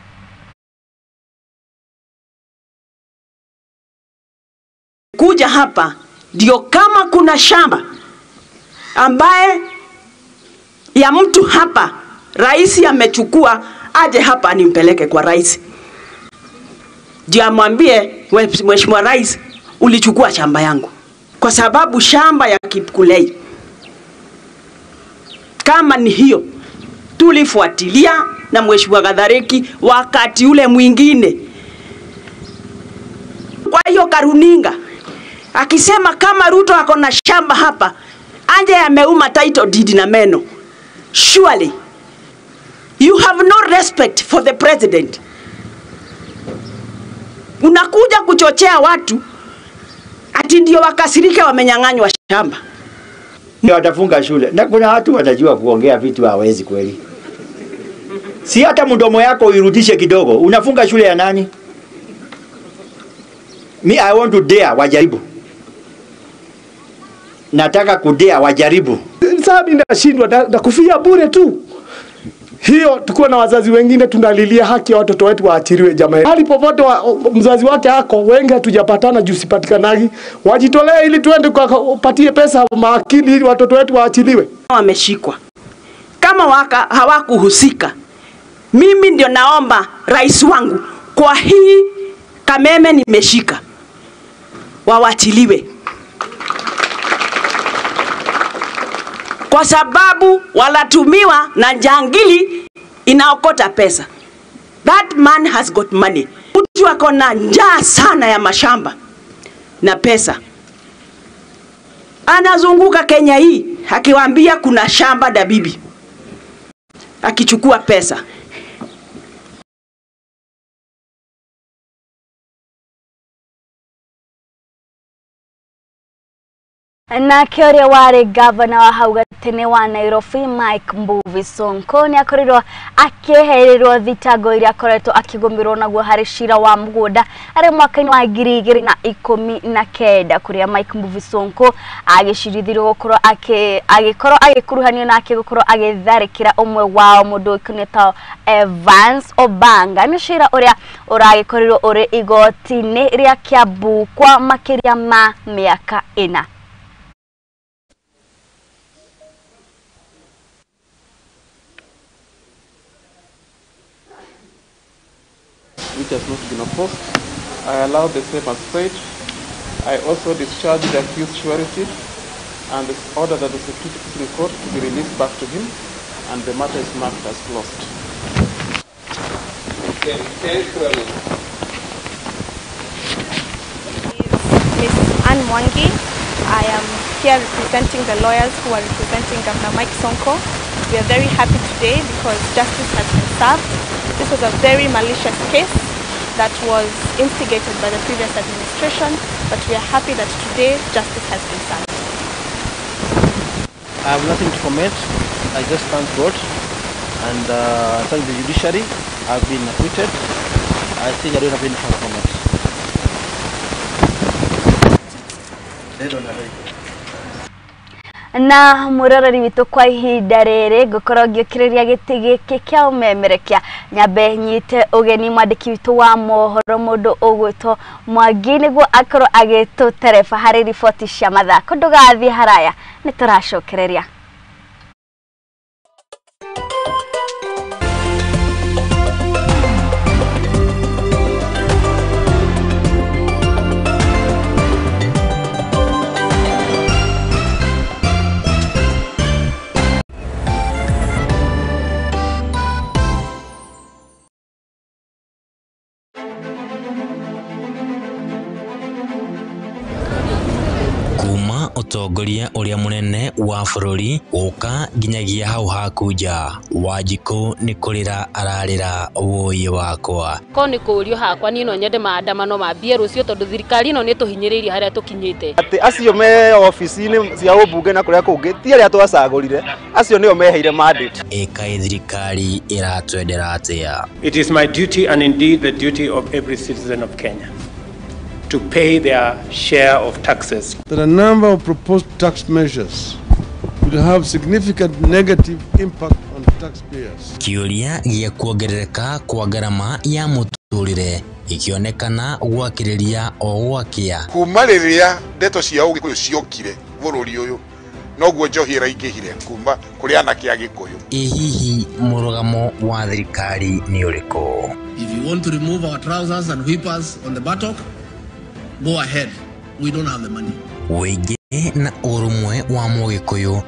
Kuja hapa ndio kama kuna shamba ambaye ya mtu hapa rais amechukua, aje hapa nimpeleke kwa rais, ndio amwambie mheshimiwa rais, ulichukua shamba yangu. Kwa sababu shamba ya Kipkulei kama ni hiyo tulifuatilia na mheshimiwa Gathariki wakati ule mwingine. Kwa hiyo karuninga akisema kama Ruto ako na shamba hapa, anje ameuma title deed na meno. Surely you have no respect for the president. Unakuja kuchochea watu ati ndio wakasirike wamenyang'anywa shamba. Ndio watafunga shule. Na kuna watu watajua kuongea vitu hawezi kweli. Si hata mdomo yako uirudishe kidogo. Unafunga shule ya nani? Me, I want to dare wajaribu. Nataka kudea wajaribu. Sasa mimi nashindwa na kufia bure tu. Hiyo tukuwa na wazazi wengine tunalilia haki ya watoto wetu waachiriwe jamani. Hali popote mzazi wake ako, wengi hatujapatana juu sipatikanagi. Wajitolee ili tuende kupatie pesa maakili ili watoto wetu waachiliwe. Wameshikwa. Kama hawakuhusika. Mimi ndio naomba rais wangu kwa hii Kameme nimeshika, wawachiliwe. Kwa sababu walatumiwa na jangili inaokota pesa. That man has got money. Mtu ako na njaa sana ya mashamba na pesa. Anazunguka Kenya hii akiwaambia kuna shamba Dabibi, akichukua pesa. Nake ũrĩa warĩ gavana wa hau gatene wa Nairobi Mike Mbuvi Sonko nĩ akorirwo akĩehererwo thitango iria akoretwo akĩgũmĩrwo naguo harĩ cira wa mũgũnda harĩ mwaka-inĩ wa 2019 kũrĩa Mike Mbuvi Sonko agĩcirithirio gũkorwo agĩkorwo agĩkuruhanio nake gũkorwo agĩtharĩkĩra ũmwe wao mũndũ ũĩkaine ta Evans Obanga. Nĩ cira ũrĩa ũragĩkorirwo ũrĩ igoti-inĩ rĩa Kiambu kwa makĩria ma mĩaka 4. Which has not been opposed. I allow the same as prayed. I also discharge the accused surety and order that the certificate in court to be released back to him, and the matter is marked as closed. Ms. Anne Mwangi. I am here representing the lawyers who are representing Governor Mike Sonko We are very happy today because justice has been served. This was a very malicious case that was instigated by the previous administration, but we are happy that today justice has been served. I have nothing to comment. I just thank God and thank the judiciary. I've been acquitted. I think I don't have any further comments. Na muroreri witũ kwa ihinda rĩrĩ ngũkorwo ngĩũkĩrĩria gĩtĩ gĩkĩ kĩa ũmemerekia nyambe nyite ũgeni mwandĩki witũ wa mohoro mũndũ ũgwĩtwo Mwangi nĩguo akorwo agĩtũtereba harĩ riboti cia mathako. Ndũgathiĩ haraya, nĩ tũracokereria. Ũtongoria ũrĩa mũnene wa bũrũri gũka nginyagia hau hakunja Wanjikũ nĩ kũrĩra ararĩra wũi wakwa. Ko nĩ kũũrio hakwa niĩ no nyende maandamano mambie rũciũ tondũ thirikari ĩno nĩ tũhinyĩrĩirie harĩa tũkinyĩte. Atĩ acio me ofici-inĩ cia ũmbunge na kũrĩa kũngĩ ti arĩa twacagũrire, acio nĩo meheire mandate. Ĩkaĩ thirikari ĩratwendera atĩa? It is my duty and indeed the duty of every citizen of Kenya to pay their share of taxes. That a number of proposed tax measures will have significant negative impact on taxpayers. Kĩũria gĩa kuongerereka kwa ngarama ya mũtũrĩre ikĩonekana gwakĩrĩria o gwakĩa. Kuma rĩrĩa ndeto cia ũgĩkũyũ ciokire bũrũri ũyũ noguo njohi ĩraingĩhire kuma kũrĩ anake a Gĩkũyũ. Ĩ hihi mũrũgamo wa thirikari nĩ ũrĩkũ? If you want to remove our trousers and whip us on the buttock, go ahead. We don't have the money. Ũingĩ na ũrũmwe wa mũgĩkũyũ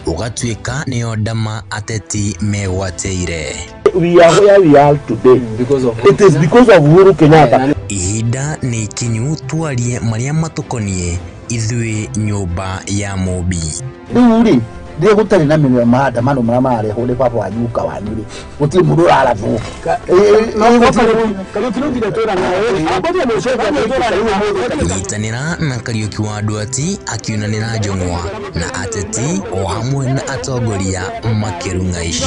ũgatuĩka nĩyo ndama ateti megwatĩire. We are where we are today because of it is because of Uhuru Kenyatta. Ihinda nĩ ikinyu twarie marĩa matũkoniĩ ithuĩ nyũmba ya Mũmbi. Rĩu rĩ rĩrĩa gũtarĩ na maandamano marĩa mararehwo nĩ baba wanyu guka wanyu rĩ gũtirĩ mũndũ ũrarathwo. Nyitanĩra na Kariũki wa Nduati akiunanĩra njũng'wa na ateti o hamwe na atongoria makĩrung'a ici.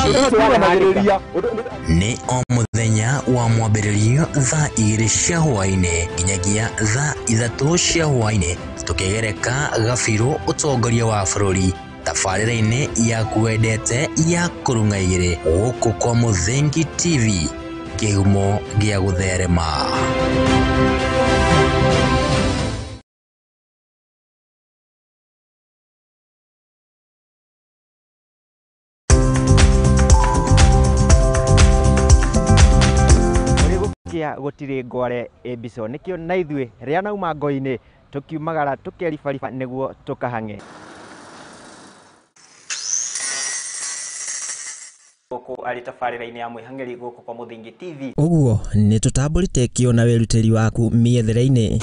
Nĩ o mũthenya wa mwambĩrĩrio thaa 2 cia hwaĩ-inĩ nginyagia thaa 3 cia hwaĩ-inĩ tũkĩgereka gabirũ ũtongoria wa bũrũri tabarĩra-inĩ yaku wendete ya kũrung'a igĩrĩ gũkũ kwa Mũthingi TV kĩhumo gĩa gũtherema. Gũkĩa gũtirĩ ngware ĩmbico nĩkĩo na ithuĩ rĩa nauma ngo-inĩ tũkiumagara tũkeribariba nĩguo tũkahang'e. Gũkũ arĩ tabarĩra-inĩ ya mwĩhang'eri gũkũ kwa Mũthingi TV. Ũguo nĩ tũtambũrĩte kĩo na wĩrutĩri waku mĩethere-inĩ.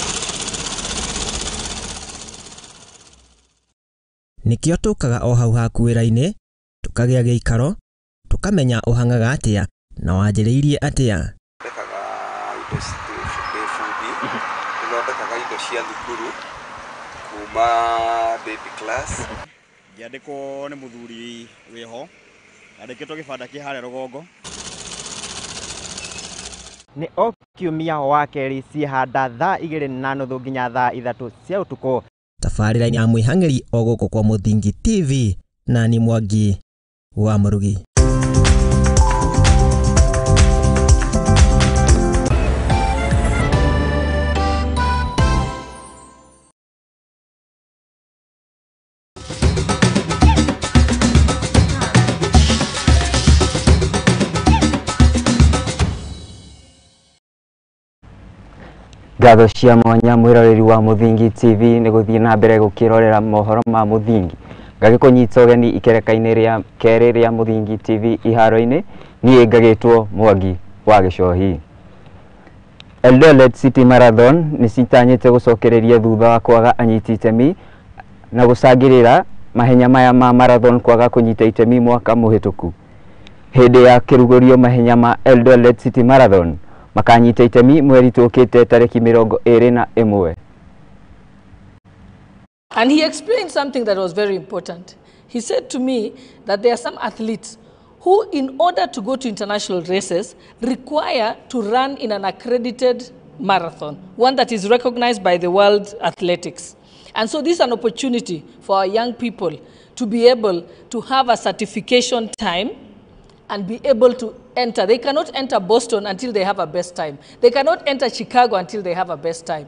Nĩkĩo tũkaga o hau haku wĩra-inĩ, tũkagĩa gĩikaro, tũkamenya ũhang'aga atĩa na wanjĩrĩirie atĩa. Thondekaga indo ndĩ bundi, nĩthondekaga indo cia thukuru kuma baby class. Ngĩandĩkwo nĩ mũthuri wĩho andĩkĩtwo gĩbanda kĩ harĩa rũgongo. Nĩ o kiumia wa kerĩ ciĩhanda thaa 2:30 nginya thaa 3 cia ũtukũ. Tabarĩra ya mwĩhang'eri o gũkũ kwa Mũthingi TV na ni Mwangi wa Mũrugi. Ngatho cia mwanya mwiroreri wa Mũthingi TV nĩ gũthiĩ na mbere gũkĩrorera mohoro ma Mũthingi. Ngagĩkũnyita ũgeni ikereka-inĩ rĩa kerĩ rĩa Mũthingi TV iharo-inĩ, niĩ ngagĩtwo Mwangi wa Gĩcohi. Eldoret City Marathon nĩ citanyĩte gũcokereria thutha wa kwaga anyiti itemi na gũcangĩrĩra mahenya maya ma marathon kwaga kunyita itemi mwaka muhituku. Hindi ya kirugurio mahenya ma Eldoret City Marathon makanyita itemi mweri tukite tariki 21. And he explained something that was very important. He said to me that there are some athletes who, in order to go to international races, require to run in an accredited marathon, one that is recognized by the World Athletics. And so this is an opportunity for our young people to be able to have a certification time and be able to enter. They cannot enter Boston until they have a best time. They cannot enter Chicago until they have a best time.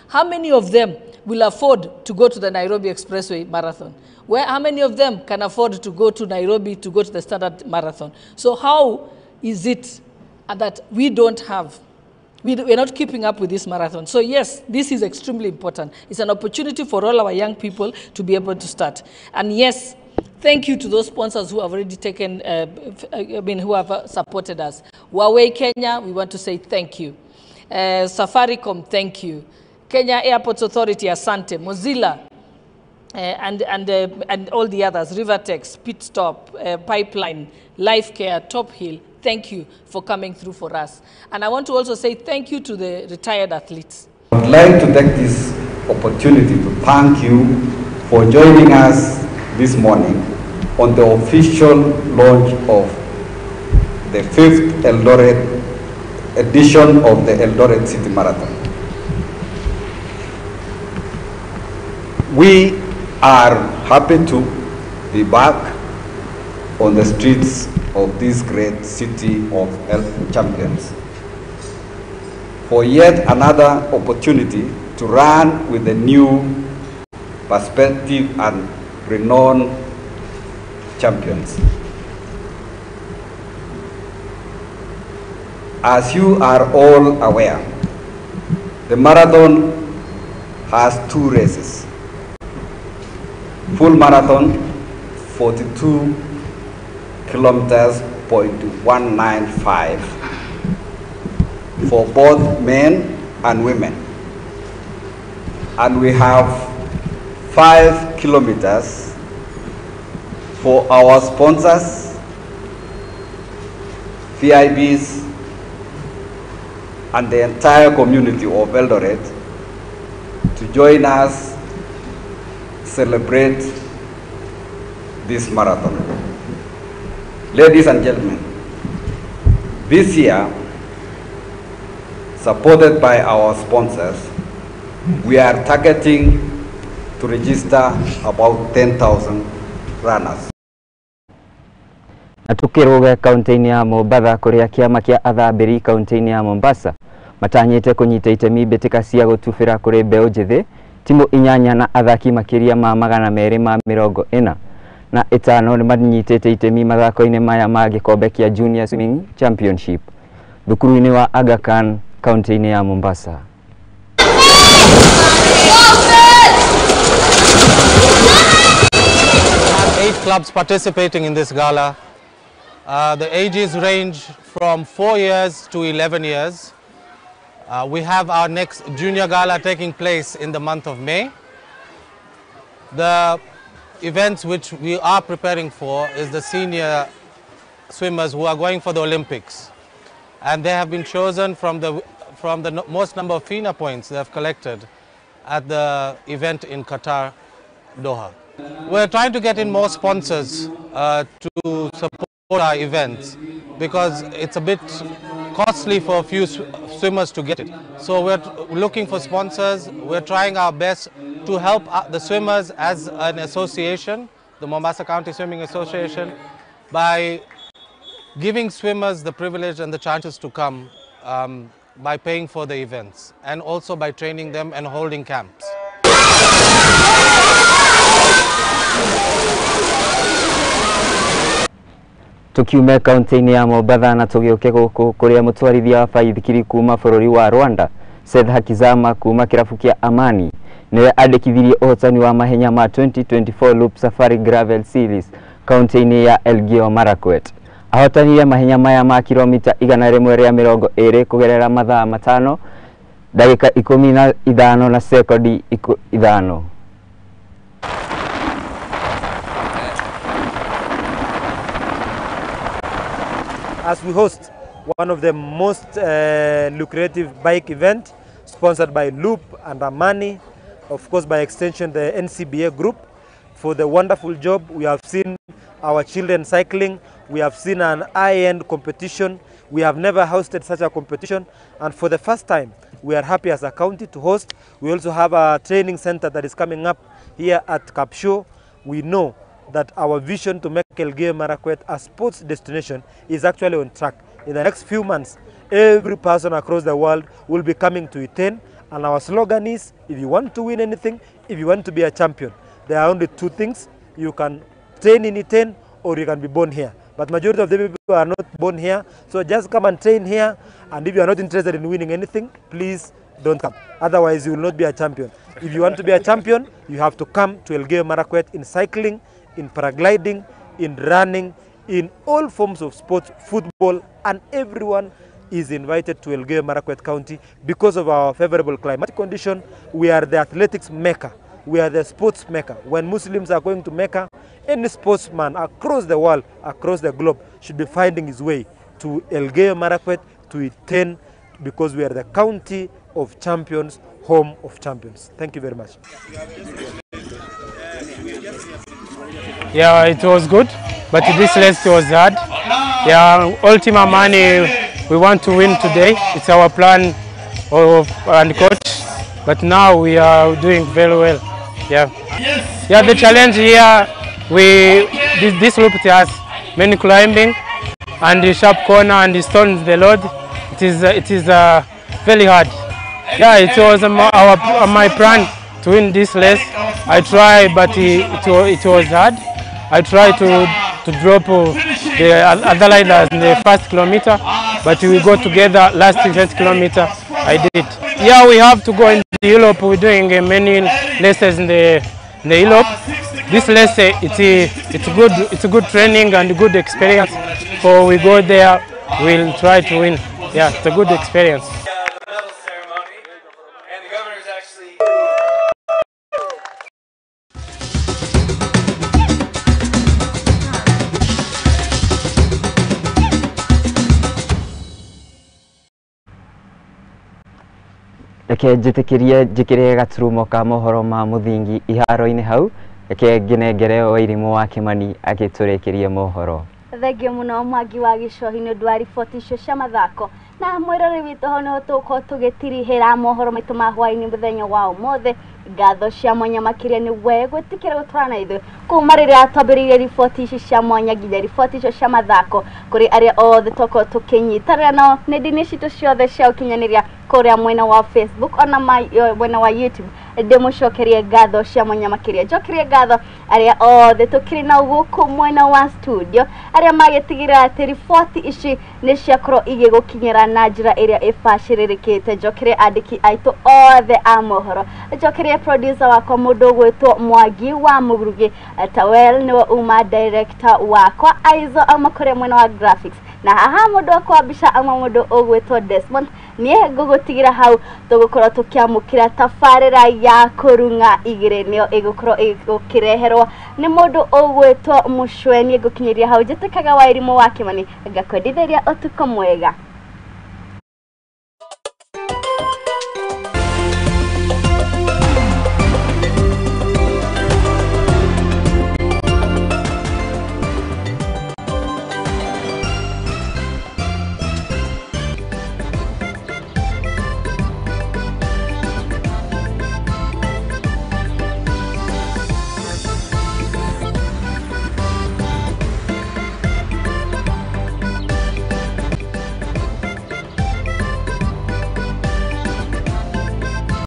How many of them will afford to go to the Nairobi Expressway Marathon? Where, how many of them can afford to go to Nairobi to go to the Standard Marathon? So how is it that we don't have, we're not keeping up with this marathon? So yes, this is extremely important. It's an opportunity for all our young people to be able to start. And yes, thank you to those sponsors who have already taken, who have supported us. Huawei Kenya, we want to say thank you. Safaricom, thank you. Kenya Airports Authority, Asante, Mozilla, and all the others, Rivertex, Pitstop, Pipeline, Lifecare, Top Hill, thank you for coming through for us. And I want to also say thank you to the retired athletes. I would like to take this opportunity to thank you for joining us this morning on the official launch of the 5th Eldoret edition of the Eldoret City Marathon. We are happy to be back on the streets of this great city of health champions for yet another opportunity to run with a new perspective and renowned champions. As you are all aware, the marathon has two races. Full marathon, 42 kilometers, 0.195 for both men and women. And we have 5 kilometers for our sponsors, VIPs, and the entire community of Eldoret to join us celebrate this marathon. Ladies and gentlemen, this year, supported by our sponsors, we are targeting to register about 10,000 runners. Na tukiruge kaunti-inĩ ya Mombatha kuria kiama kia athambĩri kaunti-inĩ ya Mombasa matanyĩte kũnyita itemi mbĩtĩka cia gũtubĩra kũrĩ mbeũ njĩthĩ timu 8 na athaki makĩria ma 245 nĩ manyitĩte itemi mathako-inĩ maya ma gĩkombe kĩa Junior Swimming Championship thukuru-inĩ wa Aga Khan kaunti-inĩ ya Mombasa. 8 clubs participating in this gala. The ages range from 4 years to 11 years. We have our next junior gala taking place in the month of May. The events which we are preparing for is the senior swimmers who are going for the Olympics. And they have been chosen from the most number of FINA points they have collected at the event in Qatar, Doha. We're trying to get in more sponsors to support our events because it's a bit costly for a few swimmers to get it. So we're looking for sponsors. We're trying our best to help the swimmers as an association, the Mombasa County Swimming Association, by giving swimmers the privilege and the chances to come by paying for the events and also by training them and holding camps. Tukiume kaunti-inĩ ya Mombatha na tũgĩũke gũkũ kũrĩa mũtwarithia wa baithikiri kuma bũrũri wa Rwanda Seth Hakizama kuma kĩrabu kĩa Amani nĩwe andĩkithirie ũhotani wa mahenya ma 2024 Loop Safari Gravel Series kaunti-inĩ ya Elgeyo Marakwet. Ahotanire mahenya maya ma kilomita 120 kũgerera mathaa 5 ndagĩka 15 na sekondi 5. as we host one of the most lucrative bike event sponsored by Loop and Amani, of course by extension the NCBA group, for the wonderful job. We have seen our children cycling, we have seen an high-end competition. We have never hosted such a competition, and for the first time we are happy as a county to host. We also have a training center that is coming up here at Kapsho. We know that our vision to make Elgeyo Marakwet a sports destination is actually on track. In the next few months, every person across the world will be coming to Iten, and our slogan is, if you want to win anything, if you want to be a champion, there are only two things: you can train in Iten or you can be born here. But majority of the people are not born here, so just come and train here, and if you are not interested in winning anything, please don't come. Otherwise, you will not be a champion. If you want to be a champion, you have to come to Elgeyo Marakwet in cycling, in paragliding, in running, in all forms of sports, football, and everyone is invited to Elgeyo Marakwet County because of our favorable climatic condition. We are the athletics mecca. We are the sports mecca. When Muslims are going to Mecca, any sportsman across the world, across the globe, should be finding his way to Elgeyo Marakwet, to Iten, because we are the county of champions, home of champions. Thank you very much. Yeah, it was good, but this race was hard. Yeah, Ultima Money, we want to win today. It's our plan and coach, but now we are doing very well. Yeah, yeah. The challenge here, this loop has many climbing and the sharp corner and the stones, the load. It is very hard. Yeah, it was my plan to win this race. I tried, but it was hard. I tried to drop the other riders in the first kilometer, but we go together last 20 kilometer. I did. Yeah, we have to go in the Europe. We're doing many races in the Europe. This race, it's good. It's a good training and good experience. For we go there, we'll try to win. Yeah, it's a good experience. Reke njĩtĩkĩrie njĩkĩre gaturumo ka mohoro ma mũthingi iharo-inĩ hau, reke ngĩnengere Wairimũ wa Kĩmani agĩtũrĩkĩrie mohoro. Thengio mũno Mwangi wa Gĩcohi nĩ ũndũ wa riboti icio cia mathako. Na mwĩrori witũ hau nĩho tũgũkorwo tũgĩtirihĩra mohoro maitũ ma hwaĩ-inĩ mũthenya wa ũmũthĩ. Ngatho cia mwanya makĩria nĩ we gwĩtĩkĩra gũtwarana na ithuĩ kuma rĩrĩa twambĩrĩirie riboti ici cia mwanya nginya riboti icio cia mathako, kũrĩ arĩa othe twakorwo tũkĩnyitanĩra nao nenda-inĩ citũ ciothe cia ũkinyanĩria kũrĩa mwena wa Facebook ona mwena wa YouTube. Ndĩmũcokerie ngatho cia mwanya makĩria, njokerie ngatho arĩa othe tũkĩrĩ nao gũkũ mwena wa studio, arĩa magĩtigĩrĩra atĩ riboti ici nĩ ciakorwo igĩgũkinyĩra na njĩra ĩrĩa ĩbacĩrĩrĩkĩte. Njokerie andĩki aitũ othe a mohoro, njokerie producer wakwa mũndũ ũgwĩtwo Mwangi wa Mũrugi, Tawel nĩwe uma director wakwa, Aizo auma kũrĩa mwena wa graphics, na haha mũndũ wakwa mbica auma mũndũ ũgwĩtwo Desmond. Niĩ ngũgũtigĩra hau, tũgũkorwo tũkĩamũkĩra tabarĩra ya kũrung'a igĩrĩ, nĩyo ĩgũkorwo ĩgũkĩreherwo nĩ mũndũ ũgwĩtwo Mũcwe. Niĩ ngũkinyĩria hau, njĩtĩkaga Wairimũ wa Kĩmani, ngakwendithĩria ũtukũ mwega.